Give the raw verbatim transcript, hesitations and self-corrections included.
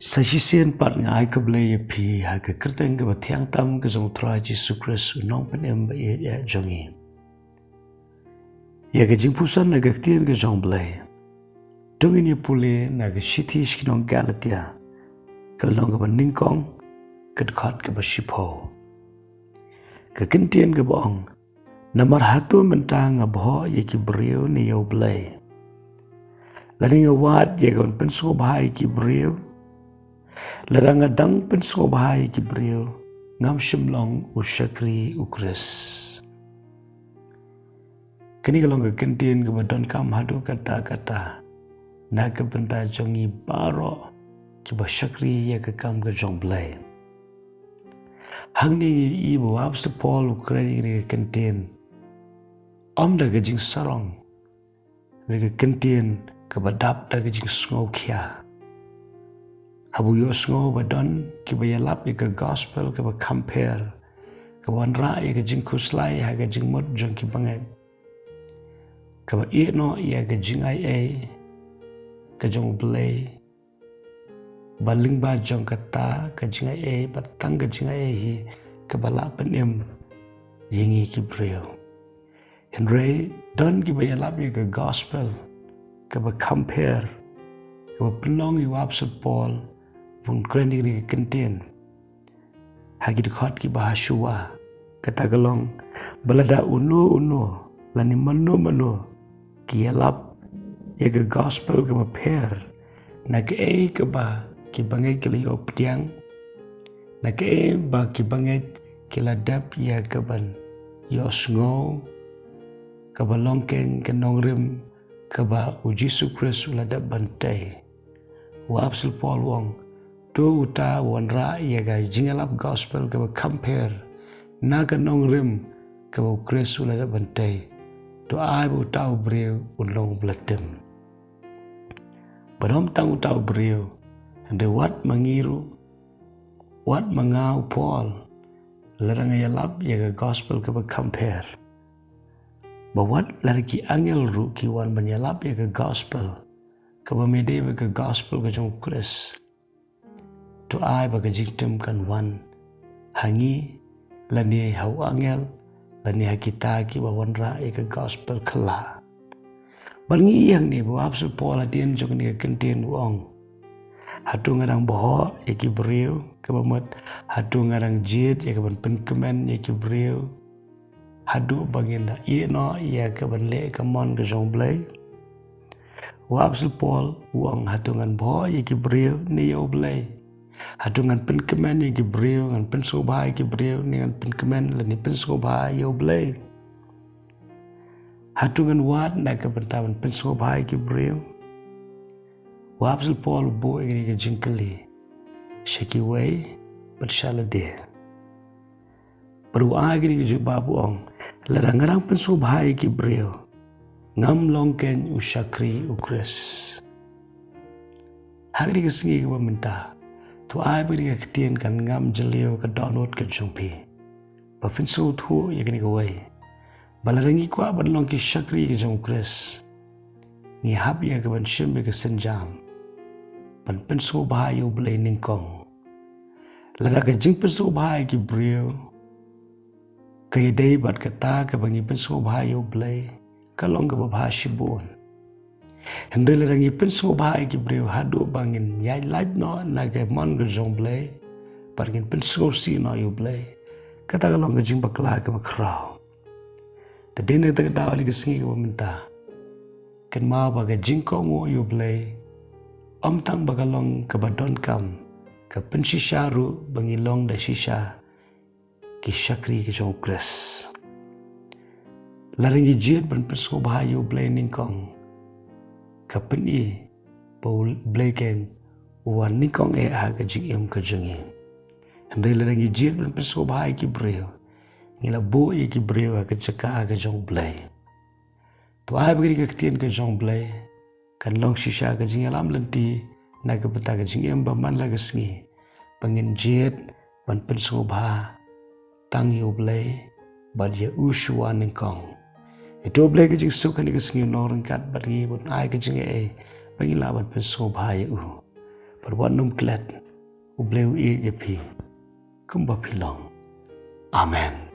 Sa shisien pat nga ai khublei ïa phi ha ka kyrteng kaba thiang tam ka jong u Trai Jisu Khrist u nongpynim ba ïeit jong ngi. Ïa ka jingpuson na ka ktien ka jong u Blei. To ngin ïa pule na ka shithi sha ki nong Galatia, ka lynnong kaba nyngkong, ka dkhot kaba shiphew. Ka kyntien kaba ong, namar hato mynta nga bhoh ïa ki briew ne ïa u Blei? Lane nga wad ïa ka ban pynsngewbha ïa ki briew? Lada nga dang pynsngewbha ïa ki briew, ngam shym long u shakri u Khrist. Kane ka long ka kyntien kaba donkam haduh katta katta na ka bynta jong ngi baroh kiba shakri ïa ka kam ka jong u Blei. Hangne ngi ïohi ba u Apostol Paul u kren ïa kane ka kyntien, ym da ka jingsarong, da ka kyntien kaba dap da ka jingsngewkhia. Haba u ïohsngew ba don kiba ïalap ïa ka gospel kaba kham pher, kaba wanrah ïa ka jingkhuslai ha ka jingmut jong ki bangeit, kaba ïehnoh ïa ka jingai ei ka jong u Blei, ba lyngba jong kata ka jingai ei, ba tang ka jingai ei hi kaba lah pynim ïa ngi ki briew. Hynrei don kiba ïalap ïa ka gospel kaba kham pher, kaba pynlong ïa u Apostol Paul ba un kren ïa kane ka kyntien ha ki dkhot kiba hashuwa. Kata ka long ba lada uno uno lane mano mano ki ïalap ïa ka gospel kaba pher, na kaei kaba ki bangeit ki la ïoh pdiang, na kaei ba ki bangeit ki la dep ïa ka ban ïohsngew, kaba long keiñ ka nongrim kaba u Jisu Khrist u la dep ban tei. U Apostol Paul u ong, to uta u wanrah ïa ka jingïalap gospel kaba kham pher na ka nongrim kaba u Khrist u la dep ban tei, to ai ba uta u briew un long uba la tim. Bad ym tang uta u briew, hynrei wat ma ngi ruh, wat ma nga u Paul, lada nga ïalap ïa ka gospel kaba kham pher, ba wat lada ki angel ruh ki wan ban ïalap ïa ka gospel, kaba me dei bad ka gospel ka jong u Khrist, to ai ba ka jingtim kan wan ha ngi, lane ha u angel, lane ha kita kiba wanrah ïa ka gospel khlak. Bad ngi ïohi hangne ba u Apostol Paul hadien jong kane ka kyntien u ong, hato nga dang bhoh ïa ki briew, kaba mut hato nga dang jied ïa ka ban pynkmen ïa ki briew, haduh ba ngin da ïehnoh ïa ka ban leh ka mon ka jong u Blei? U Apostol Paul u ong, hato ngan bhoh ïa ki briew ne ïa u Blei? Hato ngan pynkmen ïa ki briew, ngan pynsngewbha ïa ki briew, ne ngan pynkmen lane pynsngewbha ïa u Blei? Hato ngan wad na ka bynta ban pynsngewbha ïa ki briew? U Apostol Paul u buh ïa kane ka jingkylli sha kiwei bad sha lade. Bad u ai kane ka jubab u ong, lada nga dang pynsngewbha ïa ki briew, ngam long keiñ u shakri u Khrist. Ha kane ka sngi kaba mynta, to ai ba kane ka ktien kan ngam jylliew ka dohnud ka jong phi, ba phin sngewthuh ïa kane kawei, ba lada ngi kwah ban long ki shakri ka jong u Khrist, ngi hap ïa ka ban shim ïa ka sienjam ban pynsngewbha ïa u Blei nyngkong. Lada ka jingpynsngewbha ïa ki briew ka ïadei bad kata kaba ngi pynsngewbha ïa u Blei, ka long kaba bha shibun. Hynrei lada ngi pynsngewbha ïa ki briew haduh ba ngin ïaid lait noh na ka mon ka jong u Blei, bad ngin pynsngewsih noh ïa u Blei, kata ka long ka jingbakla kaba khraw. Te dei na kata ka daw ha kane ka sngi kaba mynta, kynmaw ba ka jingkohnguh ïa u Blei ym tang ba ka long kaba donkam, ka pynshisha ruh ba ngi long da shisha ki shakri ka jong u Khrist. Lada ngi jied ban pynsngewbha ïa u Blei nyngkong, ka pyni ba u Blei keiñ u wan nyngkong eh ha ka jingim ka jong ngi. Hynrei lada ngi jied ban pynsngewbha ïa ki briew, ngi la buh ïa ki briew ha ka jaka ka jong u Blei. To ai ba kane ka ktien ka jong u Blei kan long shisha ka jingïalam lynti na ka bynta ka jingim ba man la ka sngi, ba ngin jied ban pynsngewbha tang ïa u Blei bad ïa u shuwa nyngkong. Ïa to u Blei ka jingsuk ha kane ka sngi, u nongryngkat bad ngi, bad un ai ka jingaiei ba ngin lah ban pynsngewbha ïa u. bad wat nym klet. U Blei u ïeit ïa phi kumba phi long. Amen.